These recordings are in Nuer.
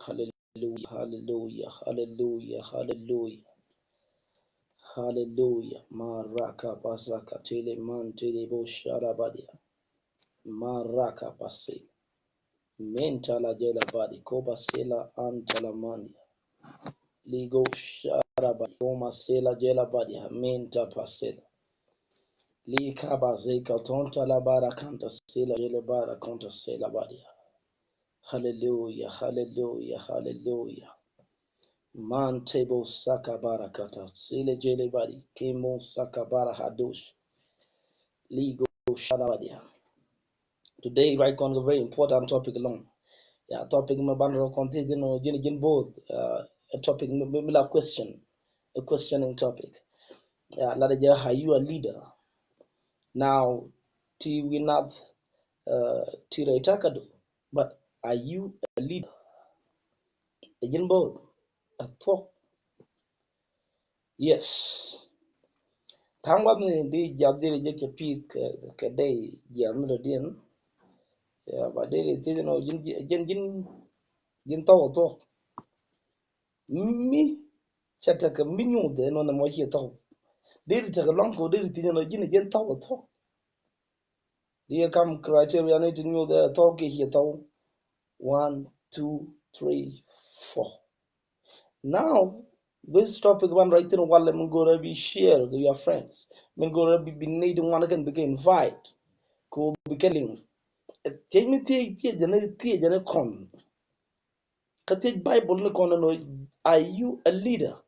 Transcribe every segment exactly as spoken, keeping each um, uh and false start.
Hallelujah, hallelujah, hallelujah, hallelujah. Hallelujah. Maraka basaka tele man tele bo shara badia. Maraka base. Menta la jela badi koba sela anta la mandia. Ligo shara badi koma sela jela badia menta pasela. Li kaba zeka tonta la bara kanta sela jela bara konta sela badia. Hallelujah, hallelujah, hallelujah. Man tebo saka bara kata sila jele bari kemo saka bara hadosh. Ligo shara badia. Today, right, on a very important topic along. Yeah, topic me ban ro konti jino jin jin both. Uh, a topic me, me, me la question, a questioning topic. Yeah, la de ja, are you a leader? Now, ti we not uh, ti rai takado. But are you a leader? Ɛ jin both a thuɔk. Yes. Thaŋ wath ni di jiath di ri jek cɛ piith kɛ, kɛ dɛy jiath mi dɔ̱diɛn. Ya ba di ri thiec nɔ jin jin jin jin thɔw a thuɔk. Mi cɛ tekɛ mi nyuuth ɛn nɔ nɛ mɔ ciɛ thɔw. Di ri tekɛ luaŋ kɛ di ri thiec nɔ jin jin thɔw a thuɔk. Di kam criteria ni ti nyuth ɛ thɔw kiɛ ciɛ thɔw. One, two, three, four. Now this topic ban right thin walɛ min go̱rɛ bi share with your friends. Min go̱rɛ bi bi need ŋuan kɛn bikɛ invite. Ko bikɛ liŋ. Thiec mi thiec thiec jɛn thiec jɛn kɔn. Kä thiec Bible ni kɔn nɔ, are you a leader?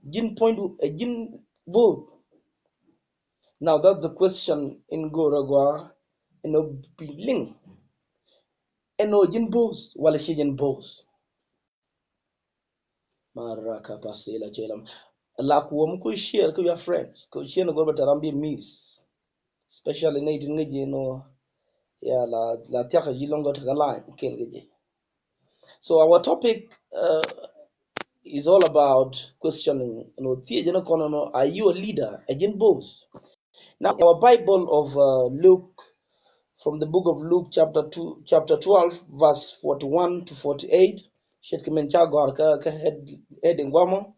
Jin puɔ̱nydu ɛ jin both. Now that's the question in go̱rɛ gua in a bi liŋ. Ɛn ɔ jin both wala ci jin both? Maraka pasila celam. La kuwom ku share ku your friends ku share ni go̱rɛ bɛ taram bi miss. Especially ni tin ŋäc inɔ ya la la thiakä yi lɔŋ gɔ tekɛ line kel kɛ jɛ. So our topic uh, is all about questioning. You know, thiec ni kɔn nɔ, are you a leader? Ɛ jin both? Now our Bible of uh, Luke, from the book of Luke chapter two, chapter twelve, verse forty-one to forty-eight. Shit kɛ min ca gɔr kä kä head heading guamɔ.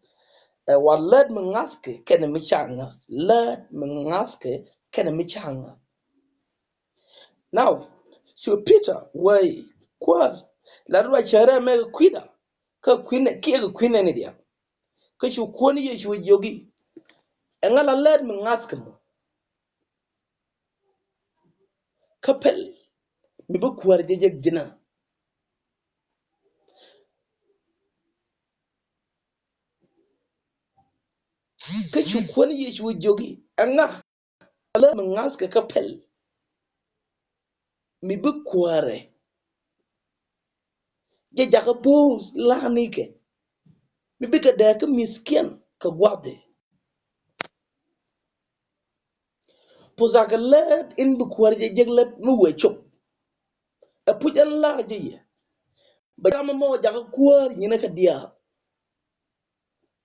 Ɛ wa lät mi ŋa̱thkɛ kɛnɛ mi ca ŋa̱th. Lät mi ŋa̱thkɛ kɛnɛ mi ca ŋa̱th. Now, cu Peter wee kuäär la ruac cärɛ mɛ kɛ kui̱da kä kui̱nɛ kiɛ kɛ kui̱nɛ ni diaal. Kä cu kuäär ni Yecu jiök i̱ ɛŋa la lät mi ŋa̱thkɛ mɔ kä pɛl mi bi kuäär jɛ jek ji̱na. Kä cu kuäär ni Yecu jiök i̱ ɛŋa lät mi ŋa̱thkɛ kä pɛl mi bi kuäärɛ jɛ jakä bo̱o̱th la̱a̱nikɛ mi bikɛ dääk kä mi̱thkiɛn kɛ gua̱a̱thdɛ. Puth akɛ lät in bi kuäärɛ jɛ jek lät mi wëë cop. Ɛ puc ɛn la̱r jɛ yɛ bɛ jam ɛmɔ jakä kuäär nyinɛ kɛ diaal.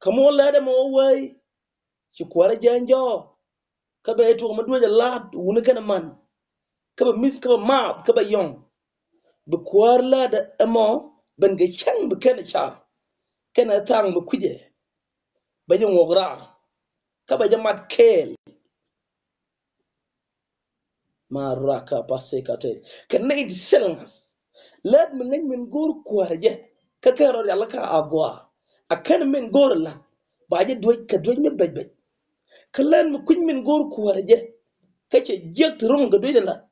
Kä mɔ lät ɛmɔ wee ci kuäärɛ jɛ ɛn jɔɔk. Kä bɛ tuɔk mi duec a la̱t wuni kɛnɛ man kä bɛ mi̱th kä bɛ maath kä bɛ yɔ̱ŋ. Bi kuäär lätdɛ ɛmɔ ben kɛ cäŋ bi kɛnɛ car kɛnɛ thaŋ bi kui̱cɛ. Bɛ jɛ ŋuɔk raar kä bɛ jɛ mat kɛɛl. Ma raka pa sekatel kɛ nɛy ti thil ŋa̱th. Lät mi ŋäc min go̱o̱r kuäär jɛ kä kɛ rɔ rial kä agɔaa. A kɛn min go̱o̱r la̱t ba jɛ duec kɛ duec mi bɛc bɛc. Kä lät mi kui̱ny min go̱o̱r kuäär jɛ kä cɛ jiäk ti ro̱ŋ kɛ duec la̱t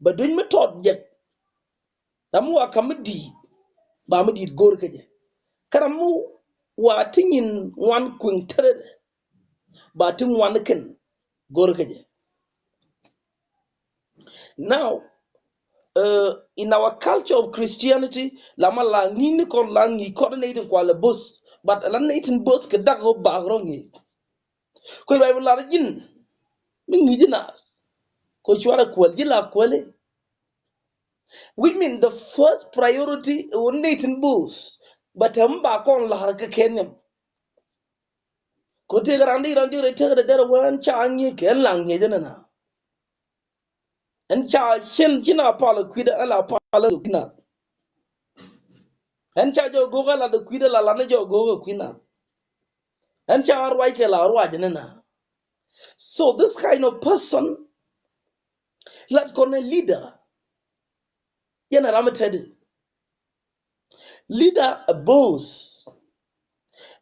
ba duec mi tɔt jɛ. Ram mi wa kam mi di̱i̱t ba mi di̱i̱t go̱o̱r kä jɛ. Kä ram mi wa ti nyin ŋuan kui̱ŋ tɛrɛ ba ti ŋuan kɛn go̱o̱r kä jɛ. Now uh, in our culture of Christianity, lama la ŋi̱i̱c ni kɔn la ŋi̱i̱c kɔn ni tin kualɛ both, but la ni tin both kɛ dak ɣöö bak rɔ ŋi̱i̱c. Koc Bible lar ji̱n mi ŋi̱i̱c na ko cuarɛ kuɛl ji̱ la kuɛli. Which mean the first priority ɣöö ni tin both, but ɛm ba kɔn lar kɛ kɛn nhiam. Ko tëëk ran di ran di rɛ tëëk rɛ derɛ wee ɛn ca ŋi̱eec kɛ ɛn la ŋi̱eec ɛn ɛna. Ɛn ca cien ci na pal kui̱dä ɛn la pal kui̱na. Ɛn ca jɔk go̱o̱k a lat ɛ kui̱dɛ la lat ni jɔk go̱o̱k ɛ kui̱ na. Ɛn ca ruac kɛ la ruac ni na. So this kind of person, lat kɔn ɛ leader. Yɛn a ram mi tɛt in. Leader a boss.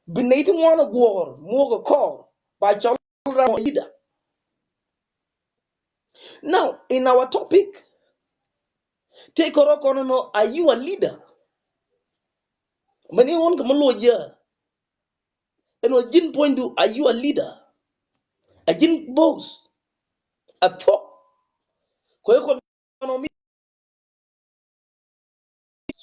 Bi nɛy ti ŋuan a guɔ̱ɔ̱r muɔk a kɔr ba cɔl ram a leader. Now, in our topic, tëë kɔrɔ kɔn nɔ, are you a leader? Mɛni wun kɛ mi luɔc yɛ. Ɛn wä ji̱n puɔ̱nydu, are you a leader? A ji̱n boss. A thuɔ̱k. Kɔn mi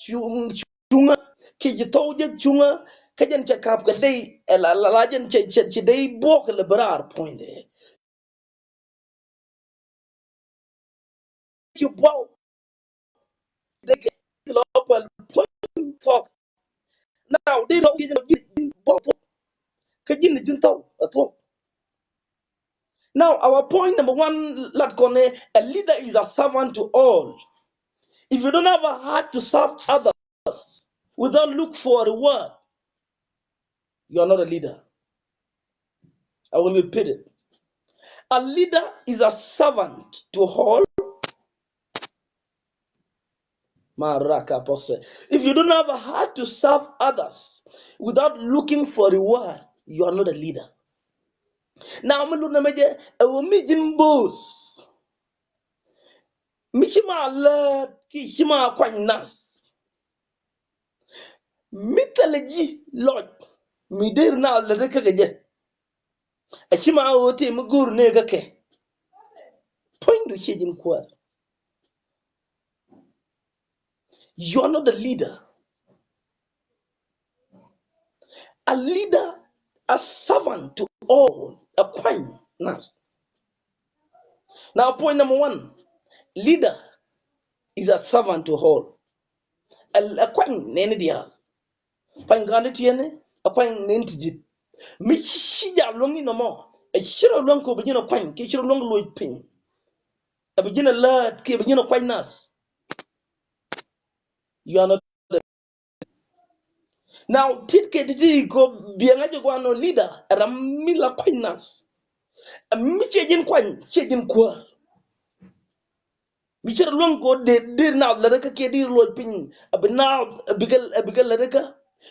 cuŋä, cuŋä kiɛ ci thɔw jɛ cuŋä. Kä jɛn cɛ kap kɛ dee, ɛ la la la jɛn cɛ cɛ ci dee buɔk kɛ lɛ bɛ raar puɔ̱nydɛ. Ci buɔk dee kɛ lɔ pal puɔ̱ny thɔk. Now dee lɔ kiɛ jɛn ji̱n buɔk thɔk. Kä ji̱n ji̱n thɔw a thɔk. Now, our point number one, lat kɔn ɛ, a leader is a servant to all. If you don't have a heart to serve others without look for a reward, you are not a leader. I will repeat it. A leader is a servant to all. Maraka pɔsɛ. If you don't have a heart to serve others without looking for reward, you are not a leader. Now, mi lut na mɛ jɛ, ɛ wä mi ji̱n boss. Mi ci ma lät ki ci ma kuany nath. Mi thilɛ ji̱ lɔc mi der na lät kä kɛ jɛ. A ci ma ɣöö tëë mi go̱o̱r nëë kä kɛ. Puɔ̱nydu ciɛ ji̱n kuäär. You are not a leader. A leader, a servant to all. A kuany nath. Now, point number one, leader is a servant to all. A, a kuany nɛni diaal. Kuany ga̱n ti tiɛni, a kuany nɛni ti ji̱t. Mi ci ja luäŋ ni nɔmɔ, a ci rɔ luäŋ kɛ bi ji̱n a kuany, kiɛ ci rɔ luäŋ luɔc piny. A bi ji̱n a läät, kiɛ bi ji̱n a kuany nath. You are not. Now, tit kɛ ti ti ko biɛŋä jɛ guan nɔ leader, ram mi la kuany nath. Mi ciɛ ji̱n kuany, ciɛ ji̱n kuäär. Mi ci rɔ luäŋ ko dee, dee na lät kä kiɛ dee luɔc piny, a bi na, a bi kɛ, a bi kɛ lät kä.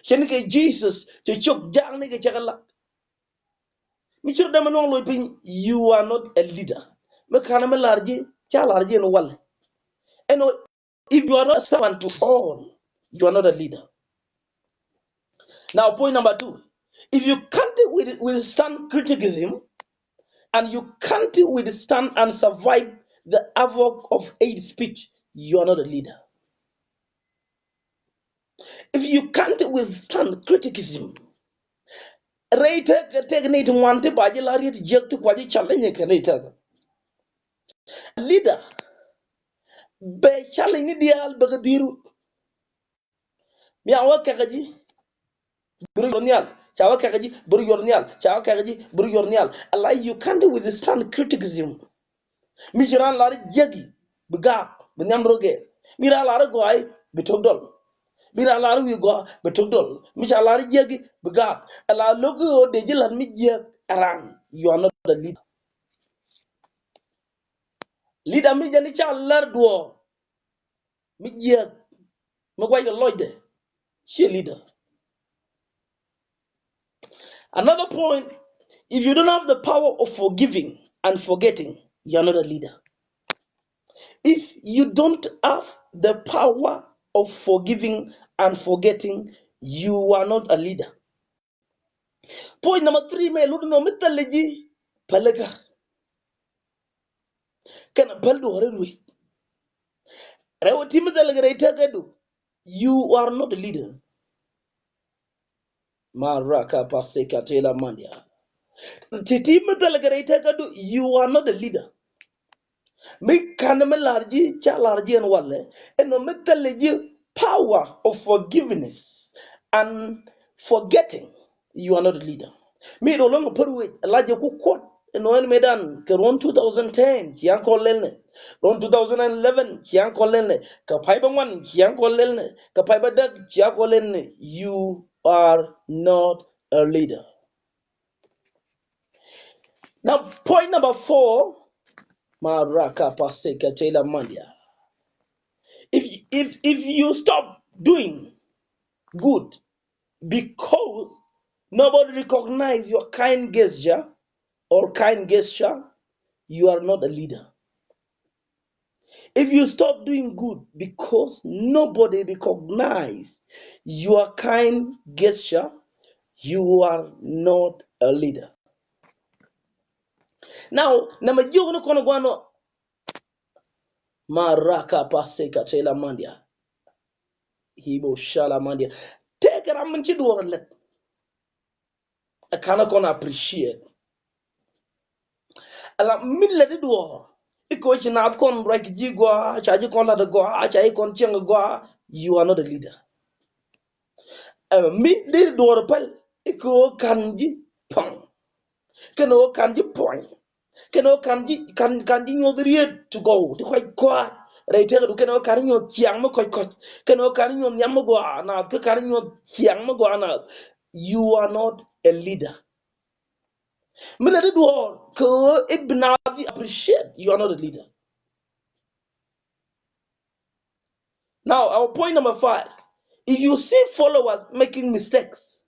Cɛ ni kɛ Jesus, cɛ cok ja̱a̱ŋ ni kɛ cɛ kɛ lak. Mi ci rɔ dee mi luäŋ luɔc piny, you are not a leader. Mi ka̱n mi lar ji̱, ca lar ji̱ ɛn wal. Ɛn ɔ, if you are not a servant to all, you are not a leader. Now, point number two, if you can't with-, withstand criticism and you can't withstand and survive the havoc of hate speech, you are not a leader. If you can't withstand criticism, rɛy tëk, tëk ni ti ŋuan ti ba ji̱ la riet jiäk ti kua ji̱ challenge kɛ rɛy tëk. Leader, bɛ challenge ni diaal bɛ kɛ dhiru. Mi a wä kɛkɛ ji̱, bi rɔ yuɔr nhial, ca wä kɛkɛ ji̱, bi rɔ yuɔr nhial, ca wä kɛkɛ ji̱, bi rɔ yuɔr nhial. Ala, you can't withstand criticism. Mi ci raan lar jiäki, bi gaak, bi nhiam rɔ gɛɛr. Mi raan lar gɔaa, bi tok dɔl. Mi raan lar wi̱i̱ gɔaa, bi tok dɔl. Mi ca lar jiäki, bi gaak. Ala, lo̱k ɣöö dee ji̱ la̱t mi jiäk ɛ raan, you are not a leader. Leader mi jɛn i̱ ca lär duɔ̱ɔ̱r mi jiääk, mi guackɛ lɔcdɛ, ciɛ leader. Another point, if you don't have the power of forgiving and forgetting, you are not a leader. If you don't have the power of forgiving and forgetting, you are not a leader. Point number three, mɛ lut nɔ mi thilɛ ji̱ pälikä. Kɛn päl duɔ̱ɔ̱r in wec. Rɛw ti mi thilɛ kɛ rɛy tëkädu. You are not a leader. Maraka pasika tela mandia. Ti ti mi thilɛ kɛ rɛy tëkädu. You are not a leader. Mi ka̱n mi lar ji̱, ca lar ji̱ ɛn walɛ. Ɛn nɔ mi thilɛ ji̱ power of forgiveness and forgetting, you are not a leader. Mi dɔ̱ lo̱ŋ pär wec, la jɛ ku kuɔt, ɛn nɔ ɛn mëëdan kɛ ruɔ̱n two thousand ten, ci an kɔn lɛl nɛ. Ruɔ̱n two thousand and eleven, cia kɔn lɛl ni. Kɛ pay bä ŋuan, cia kɔn lɛl ni. Kɛ pay bä däk, cia kɔn lɛl ni. You are not a leader. Now, point number four, Maraka Paseka Taylor Mandia. If, if, if you stop doing good because nobody recognize your kind gesture or kind gesture, you are not a leader. If you stop doing good because nobody recognize your kind gesture, you are not a leader. Now, namba jiök ni kɔn guan nɔ, Maraka Paseka Taylor Mandia. Hibo Shala Mandia. Tëëkɛ ram min ci duɔr lɛt. Ɛ kanɛ kɔn appreciate. Ala min lɛ di duɔ̱ɔ̱r. Ikɛ ɣöö ci naath kɔn ruac kɛ ji̱ gɔaa, ca ji̱ kɔn lat gɔaa, ca ji̱ kɔn cieŋ gɔaa. You are not a leader. Ɛ min di duɔ̱ɔ̱r päl. Ikɛ ɣöö ka̱n ji̱ pɔ̱ŋ. Kɛn ɣöö ka̱n ji̱ pɔ̱ŋ. Kɛn ɣöö ka̱n ji̱, ka̱n, ka̱n ji̱ nyuɔth riet ti gɔw ti kɔc kɔaar. Rɛy tëkädu kɛn ɣöö ka̱n ji̱ nyuɔth ciaŋ mi kɔc kɔc. Kɛn ɣöö ka̱n ji̱ nyuɔth nhiam mi gɔaa naath, kä ka̱n ji̱ nyuɔth ciaŋ mi gɔaa naath. You are not a leader. Mi lɛ di duɔ̱ɔ̱r kɛ ɣöö i̱ bi naath ji̱ appreciate, you are not a leader. Now, our point number five. If you see followers making mistakes,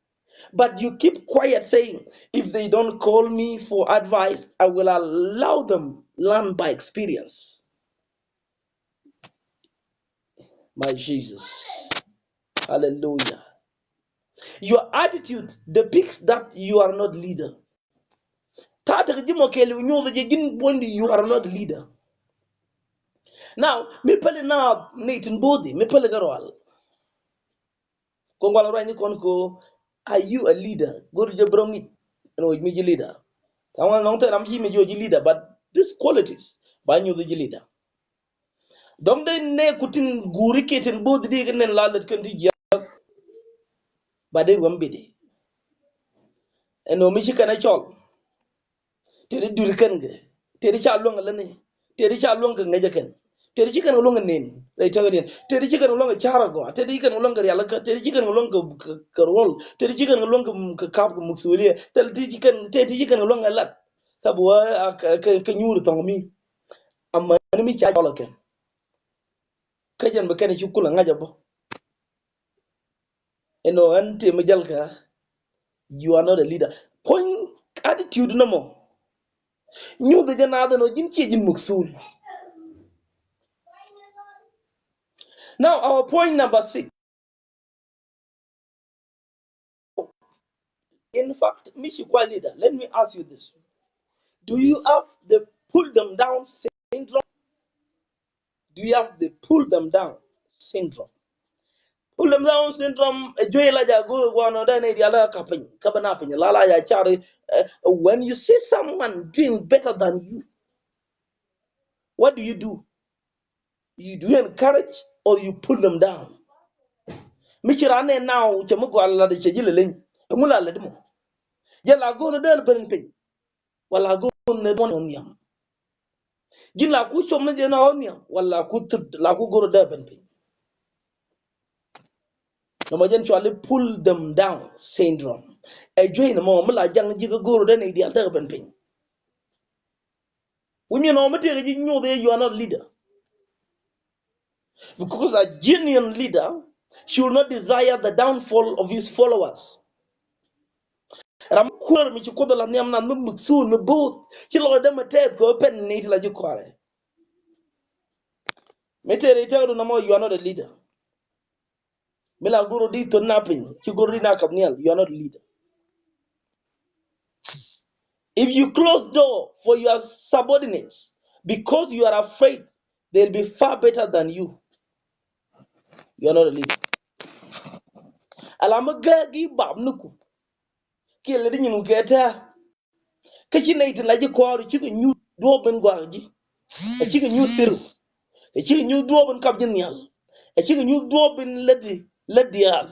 but you keep quiet saying, "If they don't call me for advice, I will allow them learn by experience." My Jesus. Hallelujah. Your attitude depicts that you are not leader. Ta̱a̱ tekɛ ji̱ mɔ kɛɛliw nyuuth jɛ ji̱n puɔ̱nydu, you are not a leader. Now, mi päli na ni tin bo̱o̱thi, mi päli kɛ rual. Kɔn gual ruac ni kɔn ko, are you a leader? Go̱r jɛ bi rɔ ŋic ɛn ɣöö mi ji̱ leader. Ta̱a̱ ŋuan nɔŋ thil ram ji̱ mi ji̱ ɣöö ji̱ leader, but these qualities ba nyuuth ji̱ leader. Dɔ̱ŋ dee nɛ ku tin guuri kiɛ tin bo̱o̱th di kɛ nɛn la lät kɛn ti jiäk. Ba dee ruɔ̱m bidi. Ɛn ɣöö mi ci kɛn ɛ cɔl. Tëë di duri kɛn kɛ. Tëë di ca luäŋ kɛ lätni. Tëë di ca luäŋ kɛ ŋäcä kɛn. Tëë di ci kɛn kɛ luäŋ kɛ nen. Rɛy tëkädiɛn. Tëë di ci kɛn kɛ luäŋ kɛ ca̱r agɔaa. Tëë di ci kɛn kɛ luäŋ kɛ rialikä. Tëë di ci kɛn kɛ luäŋ kɛ, kɛ, kɛ ruɔl. Tëë di ci kɛn kɛ luäŋ kɛ, kɛ kap kɛ muksulia. Tëë di ci kɛn, tëë di ci kɛn kɛ luäŋ kɛ lat. Kä bi wä a kɛ, kɛ, kɛ nyuur thɔŋ mi. Amäni mi ca cɔl kɛn. Kä jɛn bi kɛn ci kul a ŋa̱c a bä. Ɛn ɣöö ɛn tëë mi jäl kä, you are not a leader. Puɔ̱ny attitude nɔmɔ. Nyuuth jɛ naath ɛn ɣöö ji̱n ciɛ ji̱n muksul. Now, our point number six. In fact, mi ci kual leader, let me ask you this. Do you have the pull them down syndrome? Do you have the pull them down syndrome? Pull them down syndrome, ɛ juey la ja go̱o̱r gua̱a̱n ɔ dee nɛy diaal kä piny, kä bä na piny, la la ja car, eh, when you see someone doing better than you, what do you do? You do encourage or you pull them down? Mi ci raan nɛ now cɛ mi gɔaa la di cɛ ji̱ lɛ leny. Ɛŋu la lɛ di mɔ? Jɛ la go̱o̱n dee lɛ ben piny. Wala go̱o̱n nɛ duɔn ɔ nhiam. Ji̱ la ku com ni jɛ na ɔ nhiam. Wala ku thut la ku go̱o̱n dee ben piny. Nɔmɔ jɛn cuali pull them down syndrome. Ɛ juey ni mɔ mi la jaŋ ji̱ kä go̱o̱n dee nɛ diaal dee ben piny. Wi̱ny mi nɔ mi tëëk ji̱ nyuuth i̱ you are not leader. Because a genuine leader should not desire the downfall of his followers. Ram kuäär mi ci Kuoth la nhiam nath mi mukthul mi bo̱o̱th ci lɔcdä mi tɛth kɛ ɣöö pɛn ni ti la ji̱ kɔaarɛ. Mi tëëk i̱ tëëkdu nɔmɔ, you are not a leader. Mi la go̱r di thon na piny, ci go̱r di na kap nhial, you are not a leader. If you close door for your subordinates because you are afraid they'll be far better than you, you are not a leader. Ala mi gɛ gi bap ni ku. Kiɛ lɛ di nyin kɛ tɛ̱̈ɛ̱̈. Kä ci nɛy tin la ji̱ kɔɔr cikɛ nyuth duɔ̱ɔ̱p in gɔaa ji̱. Ɛ cikɛ nyuth thir. Ɛ cikɛ nyuth duɔ̱ɔ̱p in kap ji̱ nhial. Ɛ cikɛ nyuth duɔ̱ɔ̱p in lät di, lät diaal.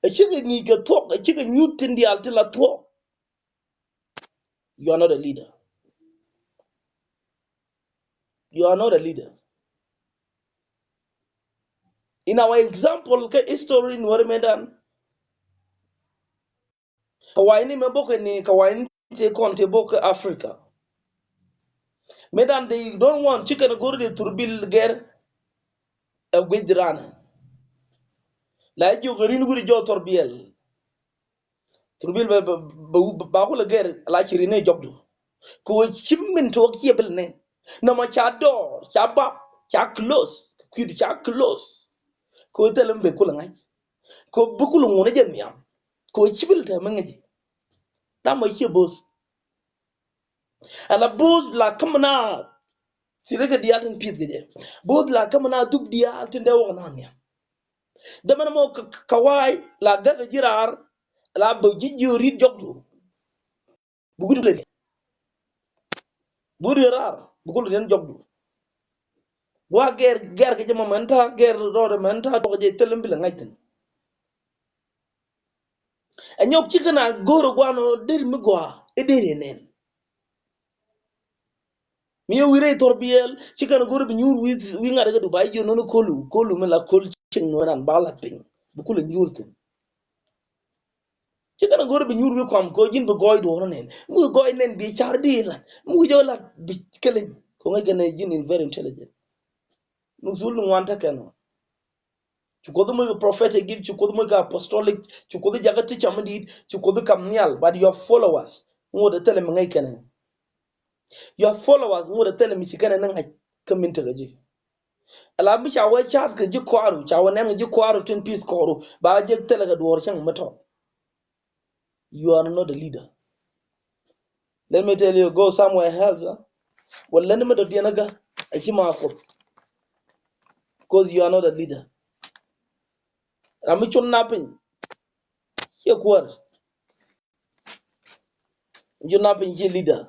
Ɛ cikɛ ŋi̱i̱c kɛ thuɔ̱k. Ɛ cikɛ nyuth tin diaal tin la thuɔ̱k. You are not a leader. You are not a leader. In our example kä history Nuɔr mëëdan, kɛ wa̱i̱ni mɛ bok ni, kɛ wa̱i̱ni tëë kɔn tëë bok kä Africa. Mëëdan they don't want, ci kɛn go̱r di Thurbil Gɛr ɛ guic di ranɛ. La jiök ɛ rin wi̱ri jɔw Thurbil. Thurbil bɛ, bɛ, bɛ, bɛ, ba kulɛ gɛr la ci rin ni jɔkdu. Kɛ ɣöö ci min tuɔɔk ciɛ bil nɛn. Nɔmɔ ca dɔɔr, ca bap, ca close, kui̱du ca close. Kɛ ɣöö thilɛ mi bɛ kulɛ ŋa̱c. Kɛ ɣöö bi kulɛ ŋun jɛ nhiam. Kɛ ɣöö ci bil te mi ŋäc. Namɔ ciɛ bo̱o̱th. Ala bo̱o̱th la käm na. Thilɛ kɛ diaal tin pi̱th kɛ jɛ. Bo̱o̱th la käm na dup diaal tin dee wä kɛ na nhiam. Dämɛ ni mɔ kɛ, kɛ, kɛ wa̱a̱y la gäk ji̱ raar la bä ji̱ ji̱ ri̱t jɔkdu. Bi gui̱du lɛ ni. Bi gui̱du raar bi gui̱du lɛ ni jɔkdu. Gua gɛr, gɛr kɛ jɛ mɔ mɛn ta̱a̱, gɛr rɔɔdɛ mɛn ta̱a̱, tɔk jɛ thilɛ mi bi lɛ ŋa̱c thi̱n. Ɛ nyɔk ci kɛn a go̱o̱r ɛ gua̱a̱n ɔ deri mi gɔaa i̱ deri ɛ nɛn. Mi yɛ wi̱i̱ rɛy Thurbil ci kɛn a go̱o̱r bi nyuur wi̱i̱, wi̱i̱ ŋa̱t ɛ kɛ Dubai jiö nɔni ko̱lu, ko̱lu mi la ko̱l cieŋ nɔni ran ba lat piny bi kulɛ nyuur thi̱n. Ci kɛn a go̱o̱r bi nyuur wi̱i̱ kɔam kɛ ɣöö ji̱n bi gɔɔy duɔ̱ɔ̱r nɛn. Mi wi̱i̱ gɔɔy nɛn bi car di lat. Mi wi̱i̱ jɔw lat bi kɛ leny. Kɛ ɣöö ŋäc kɛn ɛ ji̱n in very intelligent. Mi thul ni ŋuan tekɛ nɔ. Ci Kuoth moc kɛ prophetic gift, ci Kuoth moc kɛ apostolic, ci Kuoth jakä ti cam di̱i̱t, ci Kuoth kam nhial, but your followers ŋot ɛ thilɛ mi ŋäc kɛn ɛ. Your followers ŋot ɛ thilɛ mi ci kɛn ɛ ni ŋa̱c kä min tekɛ ji̱. Ala mi ca wee ca̱a̱t kɛ ji̱ kɔaaru, ca wee nɛn kɛ ji̱ kɔaaru tin pi̱th kɔɔru, ba jek thilɛ kɛ duɔ̱ɔ̱r cäŋ mi tɔt. You are not a leader. Let me tell you, go somewhere else, huh? Wala ni mi dɔ̱diɛn kä a ci ma Kuoth. 'Cause you are not a leader. Ram mi cun na piny. Ciɛ kuäär. Cun na piny ciɛ leader.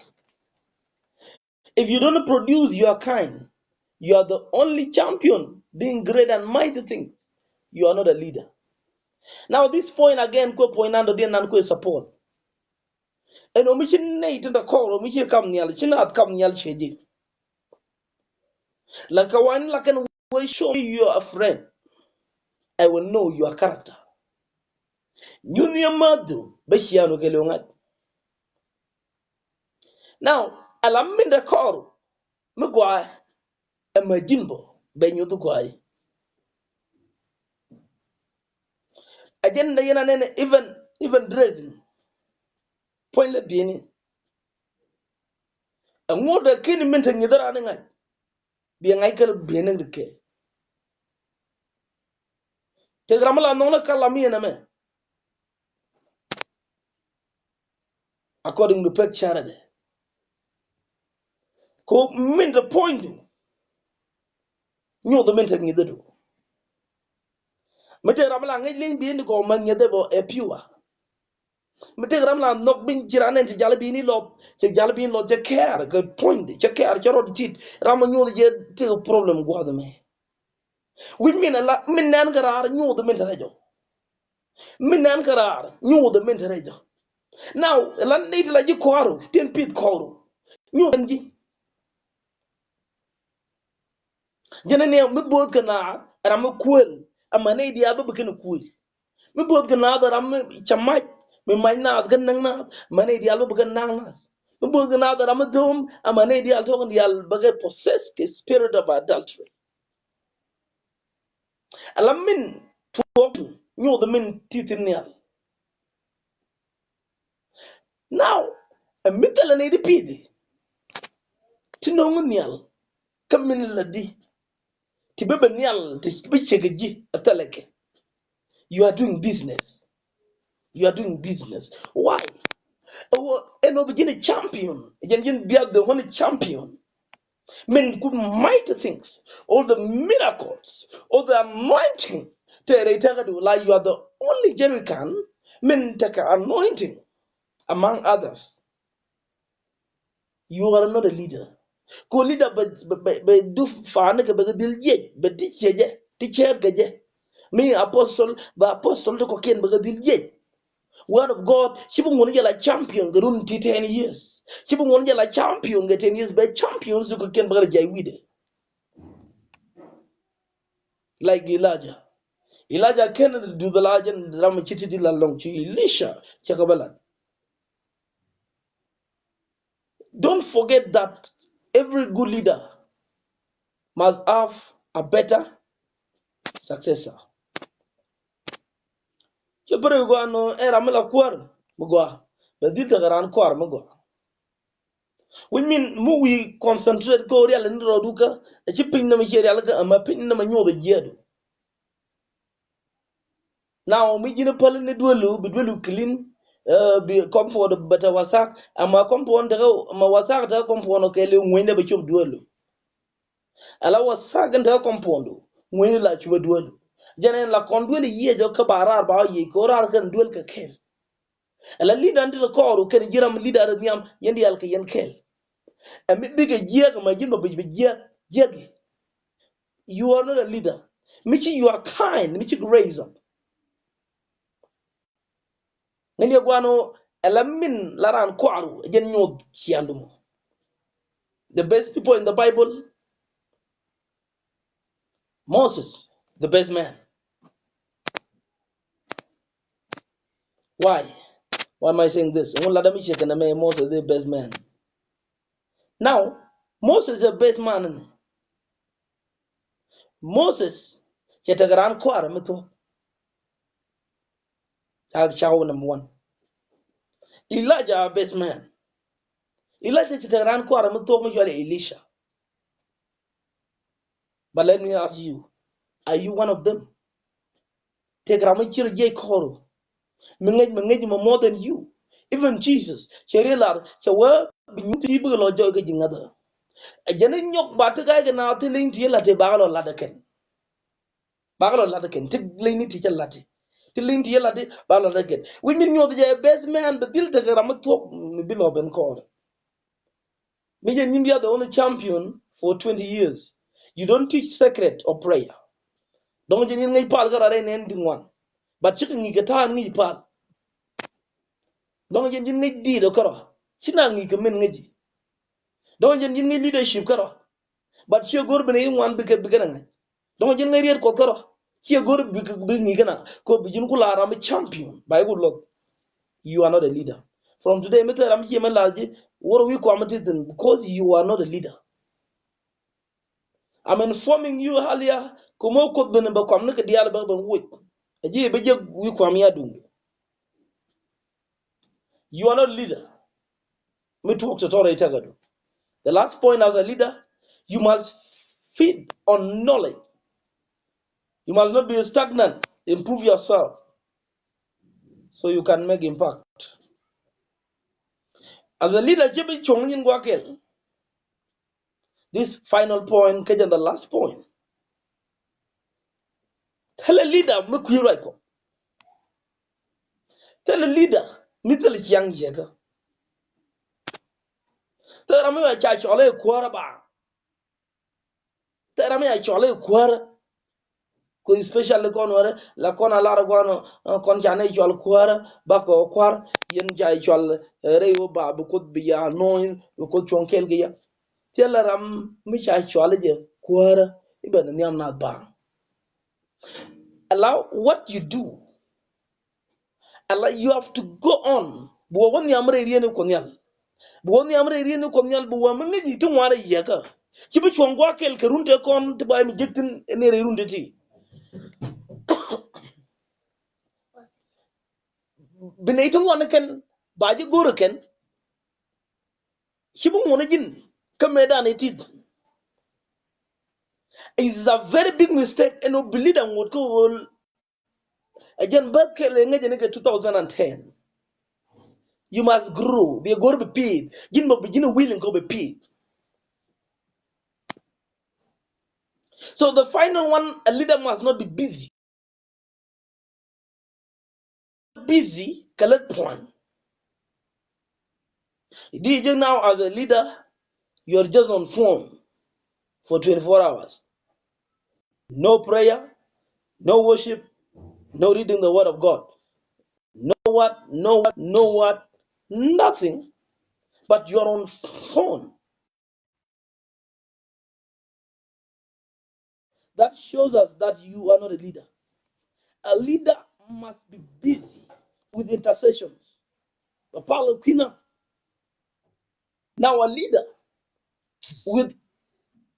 If you don't produce your kind, you are the only champion doing great and mighty things. You are not a leader. Now this point again, kuɛ point nan dɔ̱diɛn nan kuɛ support. Ɛn ɔ mi ci nɛy tin da kɔr ɔ mi ci kam nhial, ci naath kam nhial ciɛ ji̱. La kɛ wany la kɛn wee show me you are a friend. I will know your character. Nyuth ni a math du bä cian wä kɛ liw ŋa̱t. Now, ala min da kɔr mi gɔaa ɛ ma ji̱n bɔ bɛ nyuth gɔaa. Agenda yɛn anɛn even, even dressing. Puɔ̱ny lɛ bieni. Ɛŋu dee kini min te nyith raan iŋa̱c. Biɛ ŋa̱c kɛ bieni ri kɛ. Tëk ram mi la nhɔk ni kɛ lam yɛn ɛmɛ. According to pek charity. Ko min te puɔ̱nydu. Nyuth min te nyith du. Mi tëk ram mi la ŋäc lieny bieni gɔw ma nyith bɔ ɛ pure. Mi tëk ram la nhɔk bin ci ran ɛn ci jal bin ilɔth, ci jal bin lɔth cɛ kɛɛr kɛ puɔ̱nydɛ, cɛ kɛɛr cɛ rɔt tit. Ram mi nyuth jɛ tëk problem gua̱th mɛ. Wi̱c min ala min nɛn kɛ raar nyuth min te rɛc ɔ. Min nɛn kɛ raar nyuth min te rɛc ɔ. Now ala nɛy ti la ji̱ kɔaru tin pith kɔaru nyuth ɛn ji̱. Jɛn ni mi bo̱o̱th kɛ naath ram mi kuël ama nɛy diaal bä bi kɛn kuël. Mi bo̱o̱th kɛ naath ram mi ca mac mi mac naath kɛ näŋ naath ama nɛy diaal bä bi kɛn naŋ naath. Mi bo̱o̱th kɛ naath ram mi dho̱o̱m ama nɛy diaal tɔ̱ kɛn diaal bä kɛ possess kɛ spirit of adultery. Ala min tuɔɔk nyuth min ti thin nhial. Now ɛ mi thilɛ ni di pithi ti no̱ŋ nhial kä min la di ti bi bɛ nhial ti bi cek ji̱ ɛ thilɛ kɛ. You are doing business. You are doing business. Why? Ɛn ɔ bi ji̱n a champion. Ji̱n ji̱n bia the only champion. Min ku mighty things, all the miracles, all the anointing. Te rɛy tekɛ du la you are the only jerrycan min tekɛ anointing among others. You are not a leader. Ko leader bɛ, bɛ, bɛ, bɛ du faani kɛ bɛ kɛ dhil jiɛc bɛ ti ciɛ jɛ ti cɛɛt kɛ jɛ. Mi apostle bɛ apostle ti kɔkiɛn bɛ kɛ dhil jiɛc. Word of God ci bi ŋuɔ̱n jɛ la champion kɛ run ti ten years. Ci bi ŋuɔ̱n jɛ la champion kɛ ten years bɛ champions ti kɔkiɛn bɛ kɛ rɛ jɛ wi̱dɛ. Like Elijah. Elijah kɛn duth Elijah ram ci ti di la lɔŋ ci Elisha cɛ kɛ bä lat. Don't forget that every good leader must have a better successor. Cɛ pär gɔaa nɔ ɛ ram mi la kuäär mi gɔaa bɛ dhil tekɛ raan kɔaar mi gɔaa. Which mean mi wi̱i̱ concentrate kä rial ni rɔɔdu kä ɛ ci piny nɛmɛ ciɛ rial kä ɛmɛ piny nɛmɛ nyuɔth ɛ jiɛɛdu. Now mi ji̱n päl ni duelu bi duelu clean, eh, bi compound bɛ te wasak. Ama compound tekɛ ma wasak tekɛ compound kɛ li ŋuenydɛ bɛ cop duelu. Ala wasak in tekɛ compound ŋuenydɛ la cop duelu. Jɛn in la kɔn duelu yiëë jɔ kä ba raar ba yiëë kɛ raar kɛn duel kɛ kɛl. Ala leader in ti kɔɔru kɛn ji̱ ram leader in nhiam yɛn diaal kɛ yɛn kɛl. Ɛ mi bikɛ jiɛk ma ji̱n ma bi jiɛk jiɛk. You are not a leader. Mi ci you are kind, mi ci raise up. Ŋäni ɛ guan ɔ ɛla min la raan kɔaru ɛ jɛn nyuɔth ciandu mɔ. The best people in the Bible, Moses, the best man. Why? Why am I saying this? Ŋun ladam i̱ ciɛ kɛn ɛmɛ Moses the best man. Now, Moses is the best man. Moses cɛ tekɛ raan kɔaar mi thuɔ̱k. Ca, ca wä number one. Elijah a best man. Elijah cɛ tekɛ raan kɔaar mi thuɔ̱k mi cɔal Elisha. But let me ask you, are you one of them? Tëëkɛ ram mi ci rɔ jiɛc kɔɔru mi ŋäc mi ŋäc mi more than you. Even Jesus cɛ riet lar cɛ wee bi nyuth ti bikɛ lɔ jɔɔc kä ji̱ ŋäthä. Ɛ jɛn i̱ nyɔk ba ti ga̱a̱c kɛ naath ti leny ti yɛ la̱t ti bakɛ lɔ la̱t ɛ kɛn. Bakɛ lɔ la̱t ɛ kɛn ti leny ni ti cɛ la̱t ti ti leny ti yɛ la̱t ti bakɛ lɔ la̱t ɛ kɛn. Wi̱c min nyuɔth jɛ best man bɛ dhil tekɛ ram mi thuɔ̱k mi bi lɔ ben kɔɔr. Mi jɛ nyin bia the only champion for twenty years. You don't teach secret of prayer. Dɔŋ jɛ nyin ŋäc pal kä rɔ rɛy nɛn di ŋuan. But cikɛ ŋi̱i̱c kɛ ta̱a̱n ŋi̱i̱c pal. Dɔŋ jɛ nyin ŋäc diit ɔ kä rɔ. Ci na ŋi̱i̱c kɛ min ŋäc ji̱. Dɔŋ jɛ nyin ŋäc leadership kä rɔ. But ciɛ go̱r bi nɛy ŋuan bikɛ bikɛ na ŋäc. Dɔ̱ŋ ji̱n ŋäc riet Kuɔth kärɔ̱. Ciɛ go̱r bi, bi ŋi̱i̱c kɛn a kɛ bi ji̱n ku la ram champion. Ba i̱ ku loth. You are not a leader. From today mi thil ram ciɛ mi lath ji̱ wär wi̱i̱ kuam mi ti thi̱n because you are not a leader. I'm informing you earlier. Kä mɔ Kuoth ben bɛ kuam ni kɛ diaal bɛ ben woc. A ji̱ bɛ jek wi̱i̱ kuam ya duŋdu. You are not leader. Mi tuɔk tɔ̱tɔ̱ rɛy tɛkɛ du. The last point, as a leader, you must feed on knowledge. You must not be stagnant. Improve yourself so you can make impact. As a leader, ci bi cuɔ̱ŋ nyin gua̱a̱ kɛl. This final point, kä jɛn the last point. Thilɛ leader mi kui̱ ruac kɔ. Thilɛ leader mi thilɛ ciaŋ yiekä. Thilɛ ram mi ca cɔl i̱ kuäärä ba. Thilɛ ram mi ca cɔl i̱ kuäärä. Kɛ especially kɔn wärä la kɔn a lar kɔn, kɔn ca ni cɔl kuäärä ba kɛ kuäär yɛn ca cɔl rɛy wä ba bi Kuoth bi ya anoint bi Kuoth cuɔ̱ŋ kɛɛl kɛ yɛ. Thilɛ ram mi ca cɔal jɛ kuäärä i̱ ben nhiam nath baaŋ. Ala what you do. Ala you have to go on. Bi wä wä nhiam rɛy rieni Kuɔth Nhial. Bi wä nhiam rɛy rieni Kuɔth Nhial bi wä mi ŋäc i̱ ti ŋuan rɛy yiekä. Ci bi cuɔ̱ŋ gua̱a̱ kɛl kɛ run te kɔn ti ba mi jek thin ni rɛy run te ti. Bi nɛy ti ŋuan kɛn ba ji̱ go̱r kɛn. Ci bi ŋuɔ̱n ji̱n kä mëëdan i̱ tit. It's a very big mistake ɛn ɔ bi leader ŋuɔ̱t kä ɣöl. Ɛ jɛn bäth kɛl ɛ ŋäcɛ ni kɛ two thousand and ten. You must grow. Bi ɛ go̱r bi piith. Ji̱n bä bi ji̱n ɛ willing kɔ bi piith. So the final one, a leader must not be busy. Busy kɛ lät puɔ̱ny. Di jɛ now as a leader, you are just on phone for twenty-four hours. No prayer, no worship, no reading the word of God. No what, no what, no what, nothing. But you are on phone. That shows us that you are not a leader. A leader must be busy with intercessions. Bɛ pal kɛ kui̱ na. Now a leader with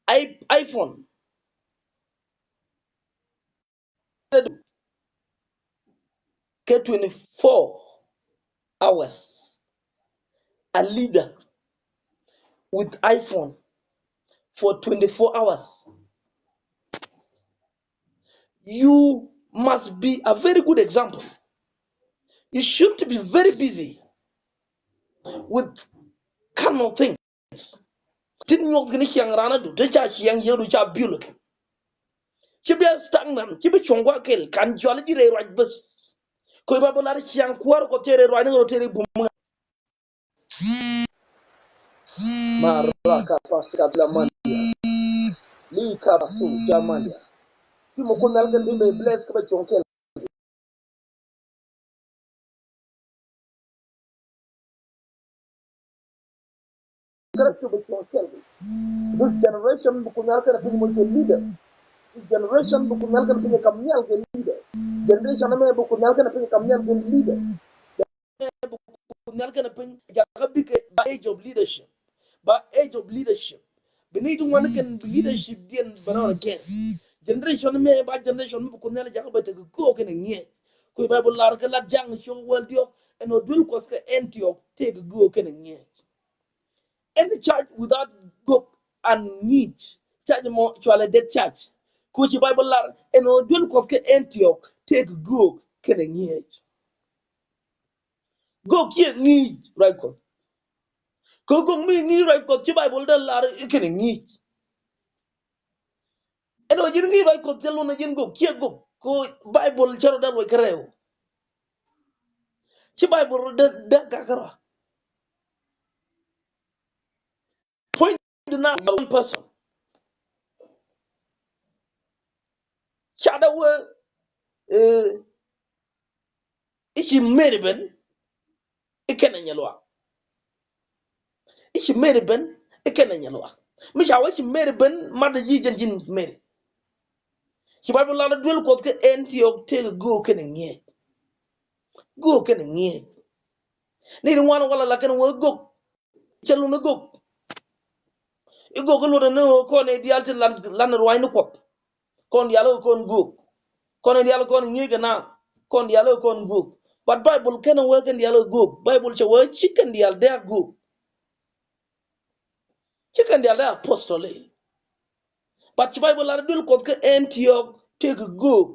i-, iPhone kɛ twenty-four hours. A leader with iPhone for twenty-four hours. You must be a very good example. You should be very busy with carnal things. Tin nyuɔth kini ciaŋ rana du, te ca ciaŋ yɛ du ca biul kɛ. Ci bi stagnant, ci bi cuɔŋ gua̱ kɛl, kan jɔl ji̱ rɛy ruac bäth. Kɔ iba bi lar ciaŋ kuäär kɔ te rɛy ruac ni rɔ te rɛy bum. Maraka paska la mandia. Lika pasu ja mandia. Ti mo kun nal kan bi me bless ka ba cuɔŋ kɛl. This generation bi kunyal kɛn piny mo jɛ leader. This generation bi kunyal kɛn piny kam nyal kɛ leader. Generation mɛ bi kunyal kɛn piny kam nyal kɛ leader. Mɛ bi kunyal kɛn piny jaka bikɛ ba age of leadership. Ba age of leadership. Bi ni ti ŋuan kɛn bi leadership diɛn bɛ nɔn kɛn. Generation mɛ ba generation mɛ bi kunyal jaka bɛ tek kɔ kɛn ŋiɛ. Kui̱ Bible lar kɛ lat jaŋ cok wäl diɔk ɛn ɔ duel kuɔth kɛ Antioch tëëk göök kɛnɛ ŋi̱eec. Any church without göök and ŋi̱i̱c, church mɔ cualɛ dead church. Kuci Bible lar ɛn ɔ duel kuɔth kɛ Antioch tëëk göök kɛnɛ ŋi̱eec. Göök ciɛ ŋi̱i̱c ruac kuɔth. Kɛ göök mi ŋi̱i̱c ruac kuɔth ci Bible dee lar kɛnɛ ŋi̱i̱c. Ɛn ɣöö ji̱n ŋi̱i̱c ruac kuɔth thil wun ɛ ji̱n gök, ciɛ gök, kɛ ɣöö Bible cɛ rɔ dee luɔc kärɛw. Ci Bible rɔ dee, dee gak kärɔa. Point na one person. Ca dee wee, eh, i̱ ci Mary ben i̱ kɛnɛ nyɛ luaak. I̱ ci Mary ben i̱ kɛnɛ nyɛ luaak. Mi ca wee ci Mary ben mat ji̱ jɛn ji̱n Mary. Ci Bible lar duel kuɔth kɛ Antioch tëëk göök kɛnɛ ŋi̱eec. Göök kɛnɛ ŋi̱eec. Ni di ŋuan wala la kɛnɛ wee göök. Cɛ lun i̱ göök. I̱ göök i̱ luɔt ni ɣöö kɔn i̱ diaal ti lan, lan ruaacni kuɔth. Kɔn diaal kɔn göök. Kɔn diaal kɔn ŋi̱eec kɛ na. Kɔn diaal kɔn göök. But Bible kɛn wee kɛn diaal göök. Bible cɛ wee ci kɛn diaal dee a göök. Ci kɛn diaal dee apostoli. But ci Bible lar duel kuɔth kɛ Antioch tëëk göök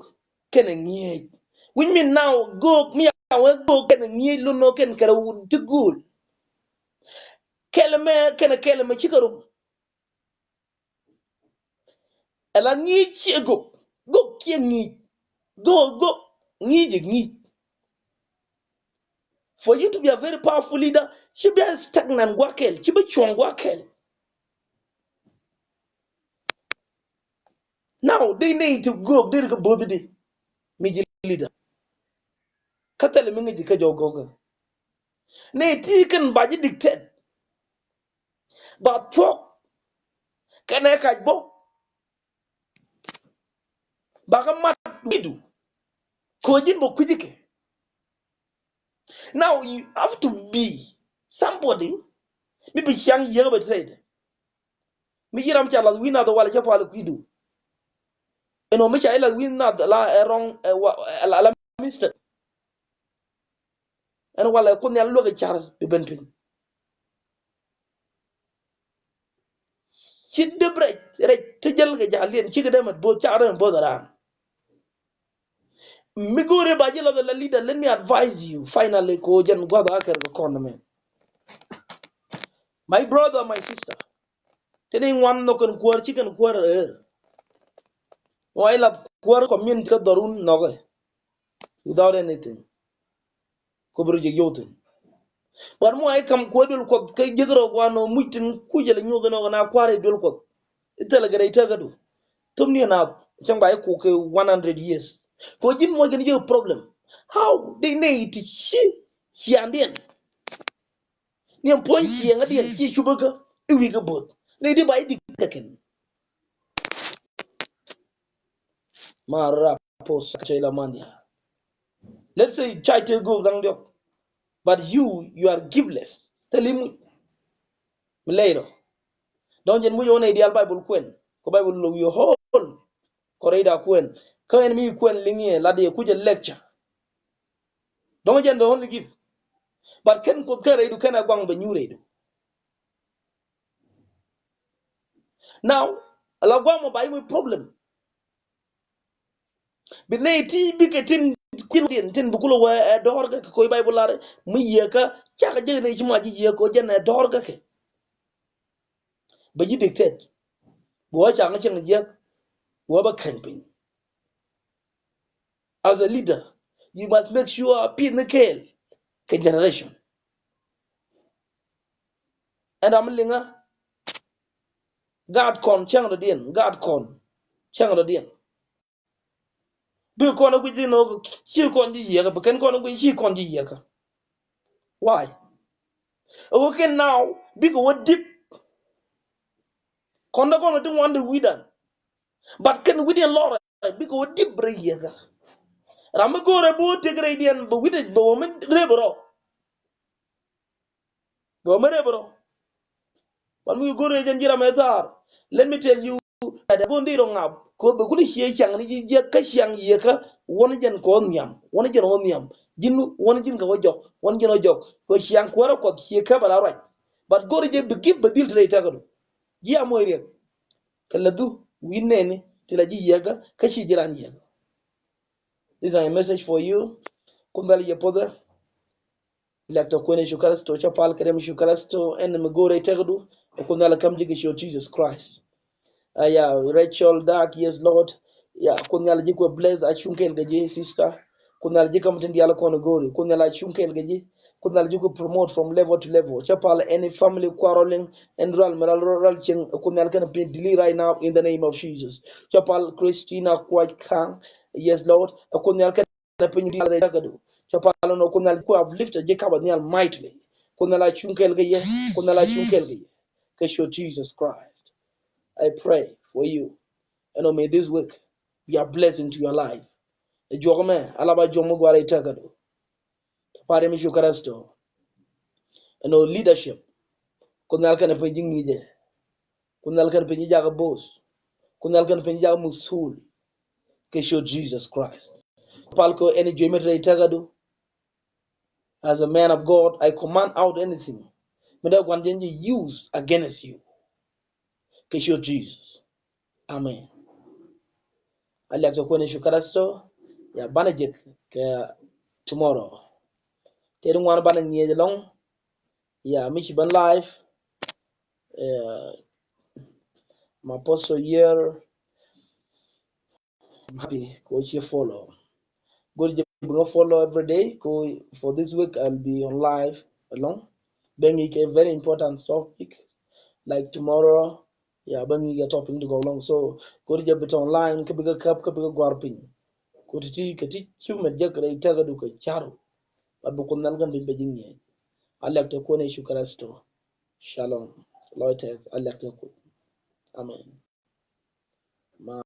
kɛnɛ ŋi̱eec. Which mean now göök mi ca wee göök kɛnɛ ŋi̱eec lun nɔ kɛn kɛrɛ wut ti gööl. Kɛlɛ mɛ kɛnɛ kɛlɛ mɛ cikɛ rum. Ɛla ŋi̱i̱c ciɛ gök. Gök ciɛ ŋi̱i̱c. Gök, gök, ŋi̱i̱c ɛ ŋi̱i̱c. For you to be a very powerful leader, ci bi a stagnant gua̱a̱ kɛl, ci bi cuɔ̱ŋ gua̱a̱ kɛl. Now, dee nɛy ti gök dee ri kä bo̱th di mi ji̱ leader. Kä thilɛ mi ŋi̱ci kä jɔw gök. Nɛy ti kɛn ba ji̱ dictate. Ba thuɔ̱k kɛnɛ kac bä. Ba kä mat wi̱du. Ko̱ ji̱n bä kui̱ci kɛ. Now you have to be somebody mi bi ciaŋ yiëë bɛ trade. Mi ci ram ca lath wi̱i̱ nath walɛ cä pal kui̱du. Ɛn ɔ mi ca i̱ lath wi̱i̱ nath la ɛ wrong, ɛ wa, ɛ la, la mistake. Ɛn walɛ kun nhial luäk i̱ car bi ben piny. Ci dep rɛc, rɛc ti jäl kɛ jaliɛn cikɛ dee mɛt bo̱o̱th cakɛ dee mɛt bo̱o̱th aran. Mi go̱o̱ri ba ji̱ lath la leader, let me advise you finally ko jɛn guath a kɛr kɛ kɔn mɛ. My brother, my sister. Tini ŋuan nhɔk kɛn kuäär ci kɛn kuäär ɛ. Wa i̱ lath kuäär community kä dhɔrun nhɔkɛ. Without anything. Ko bi rɔ jiɛk yio̱w thi̱n. But muay kam kuɛ duel kuɔth kä jiäk rɔ guan ɔ muc thi̱n kucɛ lɛ nyuɔth ɛn ɔ kɛ na kua̱r i̱ duel kuɔth. I̱ thilɛ kɛ rɛy tekädu. Thom ni ɛn a cäŋ ba i̱ kuk kɛ one hundred years. Kɛ ji̱n muɔc kɛn jiäk problem. How dee nɛy ti ci ciandiɛn. Ni ɛn puɔ̱ny ciɛŋädiɛn ci cupäkä i̱ wi̱i̱ kɛ bo̱th. Nɛy di ba i̱ dik kɛ kɛn. Ma rap pos kɛ cɛ ila man ya. Let's say cay te gok daŋ diɔk. But you, you are giftless. Thil i̱ muc. Mi lɛy rɔ. Dɔ̱ŋ jɛn muc ɣän ɛ diaal Bible kuɛn. Kɛ Bible lo̱k yɛ whole. Kɔ rɛy da kuɛn. Kä ɛn mi kuɛn liŋ yɛ lat yɛ kucɛ lecture. Dɔ̱ŋ jɛn the only gift. But kɛn Kuoth kɛn rɛydu kɛn ɛ guaŋ bɛ nyuur rɛydu. Now, ala guaŋ mɔ ba i̱ muc problem. Bi nɛy ti bikɛ tin kui̱ diɛn tin bi kulɛ wee ɛ dɔ̱r kä kɛ koc Bible lar mi yiëë kä cakɛ jek nɛy ci ma ji̱ yiëë kɛ jɛn ɛ dɔ̱r kä kɛ. Bɛ ji̱ dictate. Bi wä cakɛ cieŋ jiäk. Bi wä bä käny piny. As a leader, you must make sure pith ni kɛɛl kɛ generation. Ɛn ram mi liŋä gaat kɔn cäŋ dɔ̱diɛn, gaat kɔn cäŋ dɔ̱diɛn. Bikɛ kɔn ɛ guic dhin ɣöö ci kɔn ji̱ yiëkä, bi kɛn kɔn ɛ guic ci kɔn ji̱ yiëkä. Why? Ɛ ɣöö kɛn now bikɛ wä dip. Kɔn dee kɔn ɛ ti ŋuan di wi̱dan. But kɛn wi̱diɛn lɔrɛ bikɛ wä dip rɛy yiëkä. Ram mi go̱o̱rɛ bi wä tëk rɛydiɛn bɛ wi̱dɛ bɛ wä mi rep rɔ. Bɛ wä mi rep rɔ. But mi go̱o̱rɛ jɛn ji̱ ram ɛ thaar. Let me tell you, ɛ dee go̱o̱r di rɔ ŋap kɛ wä bɛ kulɛ cie caŋ ni ji̱ jiäk kä ciaŋ yiëkä. Wän jɛn kɛ wä nhiam, wän jɛn wä nhiam. Ji̱n wän ji̱n kɛ wä jɔk, wän ji̱n wä jɔk kɛ ciaŋ kuäärä Kuɔth cie käp ala ruac. But go̱o̱rɛ jɛ bi gift bɛ dhil te rɛy tɛkädu. Ji̱ a moc riɛk. Kɛ läthu wi̱i̱ nɛɛni ti la ji̱ yiëkä kä ci ji̱ ran yiëkä. This is a message for you. Kun dhal yɛ puɔthɛ. Lɛk tɔ kuɛn Yecu Kritho, cä pal kɛ rɛm Yecu Kritho ɛn mi go̱o̱rɛ tɛkdu. Kun dhal käm ji̱ kɛ ciöt Jesus Christ. Aya, Rachel Dak, yes Lord. Ya, kun dhal ji̱ kuɛ bless a cuŋ kɛɛl kɛ ji̱ sister. Kun dhal ji̱ käm tin diaal kɔn go̱o̱ri. Kun dhal a cuŋ kɛɛl kɛ ji̱. Kun dhal ji̱ kuɛ promote from level to level. Cä pal any family quarreling ɛn rual mi ral rual cieŋ. Kun dhal kɛn piny delete right now in the name of Jesus. Cä pal Christina Kuac Kaŋ. Yes Lord. Kun dhal kɛn piny diaal rɛy tɛkdu. Cä pal nɔ kun dhal kuɛ uplifted ji̱ kap a nhial mightily. Kun dhal a cuŋ kɛɛl kɛ yɛ. Kun dhal a cuŋ kɛɛl kɛ yɛ. Kɛ ciöt Jesus Christ. I pray for you. And may this week be a blessing to your life. Ɛ juɔk mɛ, ala ba juɔk mi guar rɛy tɛkdu. Pal rɛm Yecu Kritho. Ɛn ɣöö leadership. Kun dhal kɛn piny ji̱ ŋi̱i̱cɛ. Kun dhal kɛn piny ji̱ jakä boss. Kun dhal kɛn piny ji̱ jakä muthul. Kɛ ciöt Jesus Christ. Pal kɛ ɛn juey mi te rɛy tɛkdu. As a man of God, I command out anything mi dee gua̱n jɛn ji̱ use against you. Kɛ ciöt Jesus. Amen. A lɛk tɔ kuɛn Yecu Kritho. Ya, banɛ jek kɛ tomorrow. Tëë di ŋuan banɛ ŋi̱eec ɛlɔ̱ŋ. Ya, mi ci ben live. Uh, my apostle here. I'm happy ko ci follow. Go̱r jɛ bi ŋä follow every day. Ko for this week I'll be on live ɛlɔ̱ŋ. Bɛ ŋi̱i̱c kɛ very important topic. Like tomorrow, ya, bɛ ŋi̱i̱c kɛ topic ti gɔw ɛlɔ̱ŋ. So go̱r jɛ bi tɔ online kä bikɛ käp kä bikɛ gua̱r piny. Ko ti ti kɛ ti ci mɛ jek rɛy tɛkdu kɛ caru. But bi Kuoth Nhial kɛn piny bɛ ji̱ ŋi̱eec. A lɛk tɔ kuɛn Yecu Kritho. Shalom. Lɔc tɛth a lɛk tɔ Kuoth. Amen.